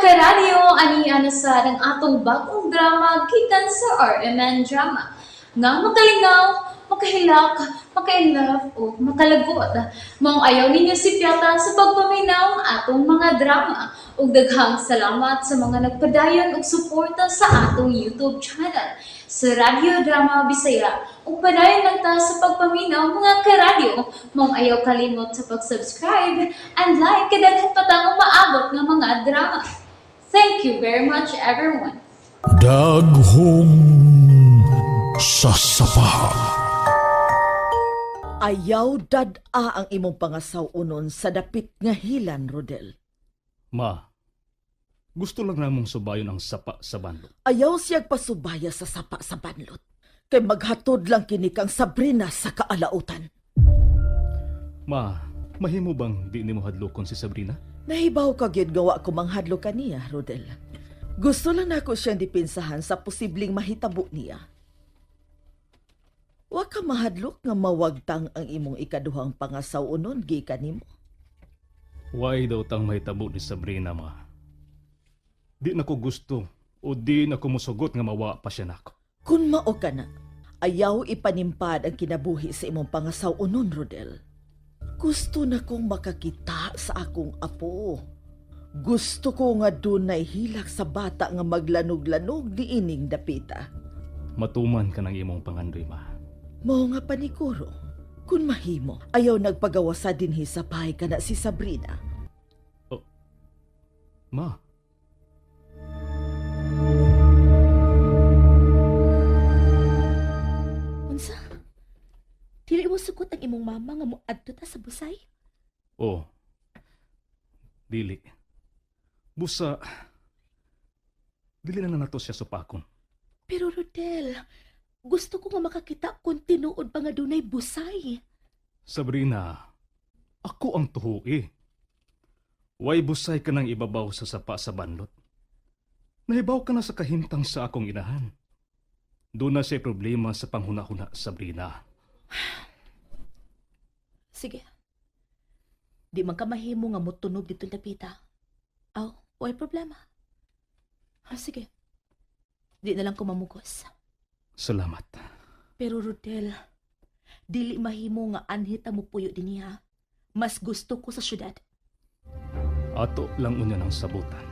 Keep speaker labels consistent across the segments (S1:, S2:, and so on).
S1: Karadyo, ani na sa ang atong bagong drama gikan sa RMN Drama. Nga makalingaw, makahilak, maka-inlove o makalagot. Maong ayaw ninyo sipyata sa pagpaminaw atong mga drama. Ug daghang salamat sa mga nagpadayon og suporta sa atong YouTube channel sa Radyo Drama Bisaya. Ug padayon lang ta sa pagpaminaw, mga karadyo. Maong ayaw kalimot sa pag-subscribe and like kay daghan pa tang umaabot nga mga drama. Thank you very much, everyone.
S2: Daghong sa sapa.
S3: Ayaw dad-a ang imong pangasaw-unon sa dapit nga hilan, Rodel.
S4: Ma, gusto lang namong subayon ang sapa sa banlot.
S3: Ayaw siyag pasubaya sa sapa sa banlot. Kay maghatod lang kini kang Sabrina sa kaalautan.
S4: Ma, mahimo bang di nimo hadlokon si Sabrina?
S3: Nahibaw ka gyud gawa ko manghadlo kaniya, Rodel. Gusto lang nako siyang dipinsahan sa posibleng mahitabo niya. Wa ka mahadlok nga mawagtang ang imong ikaduhang pangasaw-unon gikan nimo.
S4: Why daw tang mahitabo ni Sabrina, ma? Di na ko gusto o di na ko musugot nga mawa pa siya nako.
S3: Kung mao ka na, ayaw ipanimpad ang kinabuhi sa imong pangasaw-unon, Rodel. Gusto na kong makakita sa akong apo. Gusto ko nga dunay hilak sa bata nga maglanog-lanog ni ining dapita.
S4: Matuman ka ng imong pangandoy, ma.
S3: Mao nga paniguro, kung mahimo, ayaw nagpagawasa dinhi sa bahay ka na si Sabrina.
S4: Ma,
S5: Unsa? Dili mo sukot ang imong mama nga moadto ta sa busay?
S4: Oh. Dili. Busa, dili na nato siya supakon.
S5: Pero Rodel, gusto ko nga makakita kung tinuod ba nga dunay busay.
S4: Sabrina, ako ang tuhui. Way busay ka ng ibabaw sa sapa sa banlot. Nahibaw ka na sa kahimtang sa akong inahan. Doon na siya problema sa panghuna-huna, Sabrina.
S5: Sige. Di man ka mahimo nga motunob dito dapita. Aw, way problema. Ah, sige. Di na lang ko mamugos.
S4: Salamat.
S5: Pero Rodel, dili mahimo nga anhita mo puyo dinhi ha. Mas gusto ko sa syudad.
S4: Ato lang unya ng sabutan.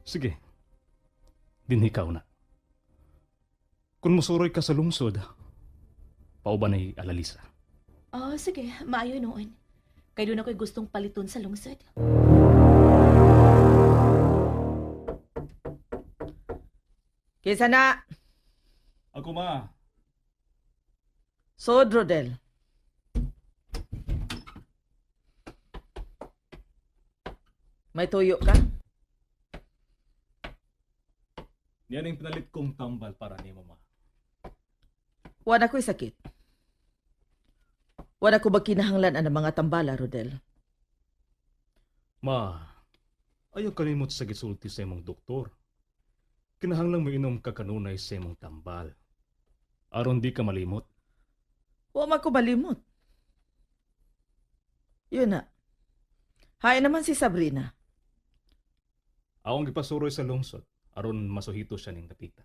S4: Sige. Dinhikaw na. Kung musuroy ka sa lungsod, pauban ay alalisa.
S5: Ah, sige, maayo noon. Kay doon ako'y gustong paliton sa lungsod.
S3: Kinsa na?
S4: Ako, ma.
S3: Sod, Rodel. May tuyo ka?
S4: Yan ang pinalit kong tambal para ni mama.
S3: Wala ko'y sakit. Wala ko ba kinahanglan ang mga tambala, Rodel?
S4: Ma, ayaw kalimot sa gisulti sa imong doktor. Kinahanglang moinom ka kanunay sa imong tambal. Aron di ka malimot.
S3: Wa man ko malimot. Yun na. Hay naman si Sabrina.
S4: Akong gipasuroy sa lungsod aron masuhito siya ning dapita.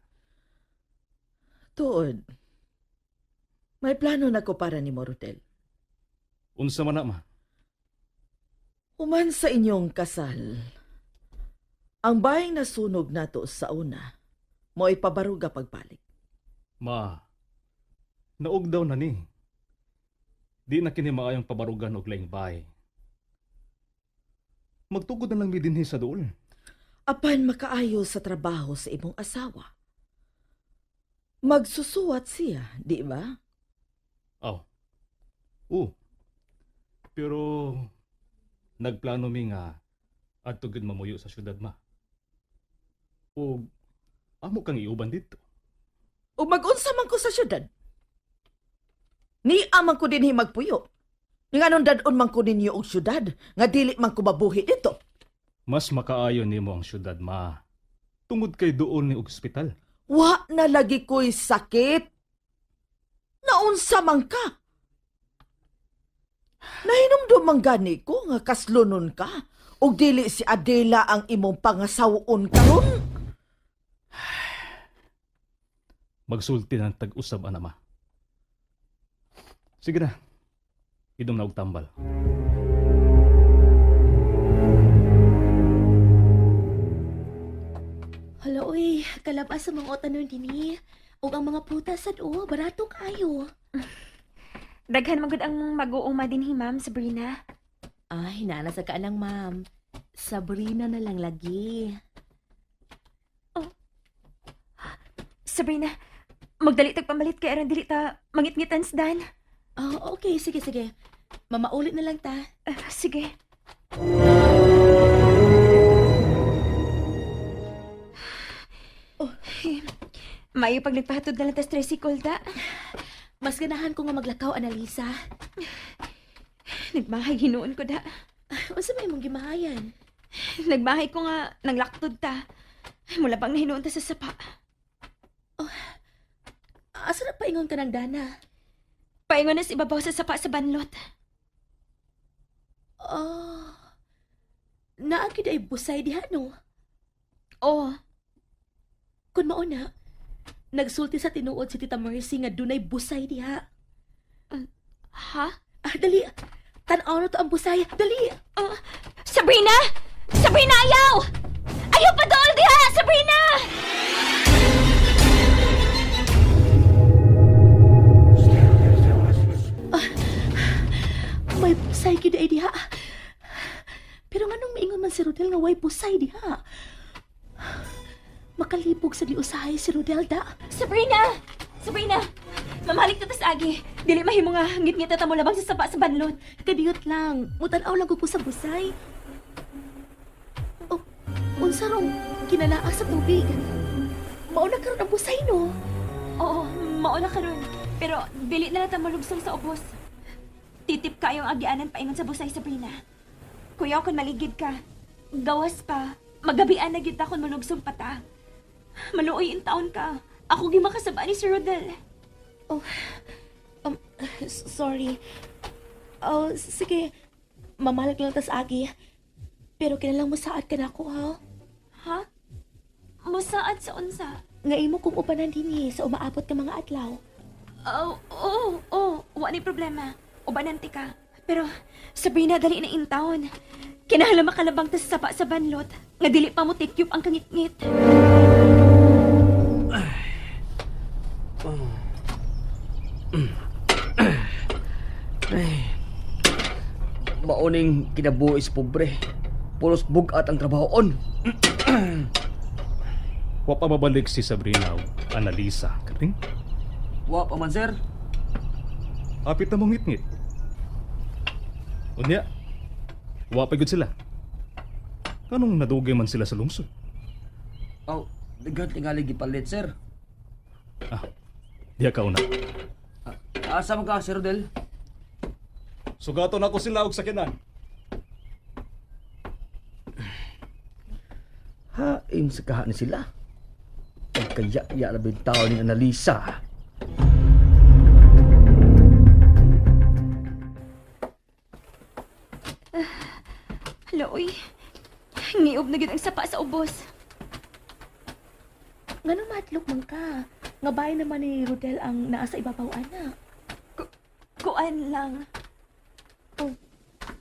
S3: Tuod. May plano na ko para ni Rodel.
S4: Unsa man na, ma?
S3: Human sa inyong kasal, ang bahing nasunog nato sa una, mo'y pabaruga pagbalik.
S4: Ma, naog daw na ni. Di na kini maayong pabarugan og laing bahay. Magtugod na lang mi dinhi sa duol.
S3: Apan makaayo sa trabaho sa imong asawa. Magsusuwat siya, di ba?
S4: Aw. Oo. Pero nagplano mi nga adto gid mamuyo sa syudad, ma. O amo kang iuban didto.
S3: O mag-unsa man ko sa syudad. Ni man ko dinhi magpuyo. Nganong dad-on man ko ninyo og syudad nga dili man ko mabuhi dito.
S4: Mas makaayo nimo ang syudad, ma. Tungod kay duol ni og ospital.
S3: Wa na lagi ko'y sakit. Naunsa man ka. Nahinumdum man gani ko nga kaslunon ka. Ug dili si Adela ang imong pangasawon karon?
S4: Magsulti ng tag-usab anama. Sige na. Inom na og tambal.
S5: Hala, uy, kalabas sa mga otanon dinhi. Ug ang mga prutas sad oh, barato kaayo.
S6: Daghan magud ang mag-uuma dinhi, Ma'am Sabrina.
S5: Ay, nana sa kaanang ma'am. Sabrina na lang lagi.
S6: Sabrina, magdali tag pamalit kay aron dili ta mangitngitan sa dan.
S5: Oh, okay, sige, sige. Mamaulit na lang ta.
S6: Ah, sige.
S5: Oh.
S6: Maayo pag nagpahatod na lang tas tricycle da.
S5: Mas ganahan ko nga maglakaw, Analisa.
S6: Nagmahay hinuon ko da.
S5: Unsa may imong gimahayan?
S6: Nagmahay ko nga nanglaktod ta. Mula bang nahinuon ta sa sapa.
S5: Asa na paingon ka ng dana?
S6: Paingon na sa ibabaw sa sapa sa banlot.
S5: Oh. Naa gyud ay busay diha no.
S6: Oh,
S5: Kun mao na, nagsulti sa tinuod si Tita Mercy nga dunay busay diha.
S6: Ha?
S5: Ah, dali. Tan-aw na to ang busay. Dali.
S6: Ah, Sabrina! Sabrina, ayaw! Ayaw pa dool diha! Sabrina!
S5: May busay gyud ay diha. Pero nganong miingon man si Rodel nga way busay diha? Makalibog sa diusahay si Rodel da.
S6: Sabrina! Sabrina! Mamalik ta tas agi. Dili mahimo nga ngit-ngit ta mo labang sa sapa sa banlot.
S5: Kadiyot lang. Mutan-aw lang ko ko sa busay. Oh, unsa rong kinalaa sa tubig? Mao na karon ang busay no.
S6: Oo, mao na karon. Pero dili na lang ta malugsong sa ubos. Titip kayong agianan paingon sa busay, Sabrina. Kuya, kung maligid ka, gawas pa. Magabian na gyud ta kung malugsong pa ta. Maluoy in taon ka. Ako gi makasaba ni Sir Rodel.
S5: Sorry. Oh, sige. Mamalag lang tas agi. Pero kinalang mo saad ka na ako, ha?
S6: Ha? Musaad sa unsa?
S5: Nga imo kong upanan dinhi sa umaabot ka mga adlaw.
S6: Oh, oh, oh, wa ni problema. Ubanan ti ka. Pero Sabrina, dali na in town. Kinahanglan makalabang ta sa sapa sa banlot. Nga dili pa mo tikyop ang kangitngit.
S7: Mauning kinabuhi sa pobre. Pulos bugat ang trabahoon.
S4: Wa pa mabalik si Sabrina o Analisa. Kating?
S7: Wa pa man sir.
S4: Apit na mong ngitngit. Unya, wa pa gyud sila. Kanong nadugay man sila sa lungsod?
S7: Aw, daghan tingali gipalit sir.
S4: Ah, diha ka una.
S7: Ah, asa man ka Sir Rodel?
S4: Sugaton ako sila og sakyanan.
S7: Hain sa kaha ni sila. Ay kaya ya labing tao ni Analisa.
S6: Hala, uy. Ngiob na gyud ang sapa sa ubos.
S5: Ngano matlok man ka? Nga bahay naman ni Rodel ang naa sa ibabaw ana.
S6: Kuan lang.
S5: Oh,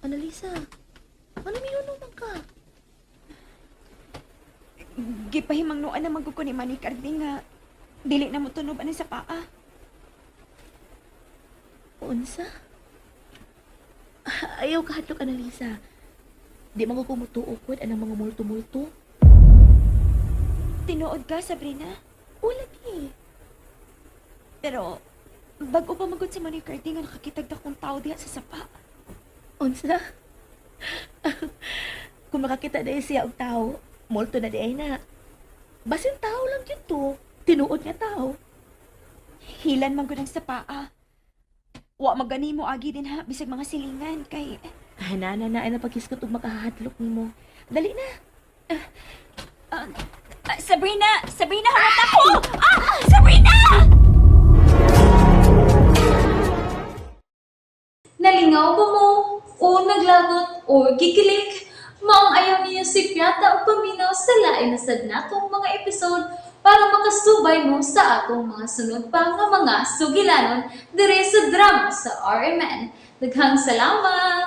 S5: Analisa. Ano miyuno man ka?
S6: Gipahimangnuan na magko ni Manny Carding nga dili na mo tunob ani sa paa.
S5: Unsa? Ayaw ka hadlok, Analisa. Di man ko mutuo pod anang mga multo-multo.
S6: Tinuod ka, Sabrina?
S5: O lagi.
S6: Pero bago pa magod si Manny Carding nga nakakitag na kong tao diha sa sapa.
S5: Unsa? Kung makakita na siya og tao, multo na di ay na. Basin tao lang yun to. Tinuod nga tao.
S6: Hilan man gud ang sapa. Wa magani mo agi din ha bisag mga silingan kay
S5: Ay, na, na, na, ay napaghisgot og makahadlok nimo. Dali na.
S6: Ah, Sabrina! Sabrina, harap ako! Ah! Sabrina!
S1: Nalingaw ba mo? O naglagot o gikilig? Maong ayaw niyo si Piata o paminaw sa lain na sad natong mga episode para makasubay mo sa atong mga sunod pa nga mga sugilanon dire sa drama sa RMN. Daghang salamat!